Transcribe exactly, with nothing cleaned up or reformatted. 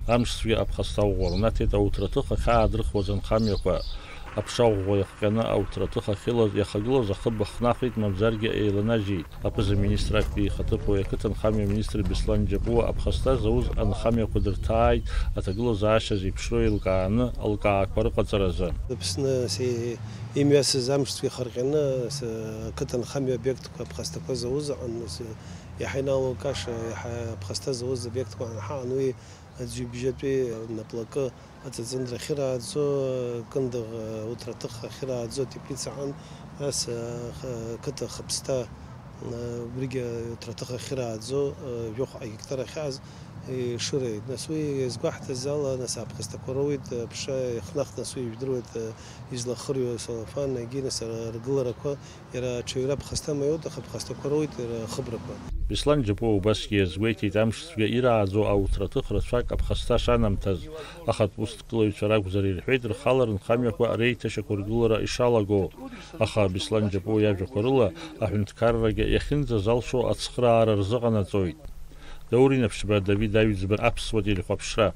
Амшцәгьа аԥхасҭа ӷәӷәа рнаҭеит ауҭраҭых ахьаадрыхуаз анхамҩақәа. Аԥша ӷәӷәа иахҟьаны ауҭраҭых ахьылаз иахагылаз ахыб ахнахит, мамзаргьы еиланажьит. Аԥыза-министр актәи ихаҭыԥуаҩ ақыҭанхамҩа аминистр Беслан Џьапуа аԥхасҭа зауз анхамҩақәа дырҭааит аҭагылазаашьа зеиԥшроу еилкааны алкаақәа рыҟаҵаразы. Аԥсны се-, имҩасыз амшцәгьа ихарҟьаны, с-, ақыҭанхамҩа обиектқәа аԥхасҭақәа зауз аҟан, с-, иаҳа иналукаша, иаҳа аԥхасҭа зауз обиектқәа ҳаҟан, уи аӡҩыбжьатәи наплакы аҵаҵындра ахьырааӡо, Кындыӷ, уҭраҭых ахьырааӡо атеплица аҟан, ас, х-, қыҭа хыԥсҭа, убригьы уҭраҭых ахьырааӡо, жәохә гектар ахьааз ишыраҩит. Нас уи иазгәаҳҭаз ала, нас аԥхасҭақәа роуит, аԥша ихнахт, нас уи ижәдыруеит, излахырҩо целлофан, егьи, нас ара-, аргыларақәа, иара аҽаҩра ԥхасҭа маиоуп, аха ԥхасҭақәа роуит иара ахыбрақәа. Беслан Џьапуа убасгьы иазгәеиҭеит, амшцәгьа ирааӡо ауҭраҭых рацәак аԥхасҭа шанамҭаз, ахатә усҭкылаҩцәа ракәзар ирҳәеит рхала рынхамҩақәа реиҭашьақәыргылара ишалаго. Аха Беслан Џьапуа иажәақәа рыла, аҳәынҭқаррагьы иахьынӡазалшо ацхыраара рзыҟанаҵоит. Даур Инаԥшьба, Давид Аҩӡба, Аԥсуа телехәаԥшра.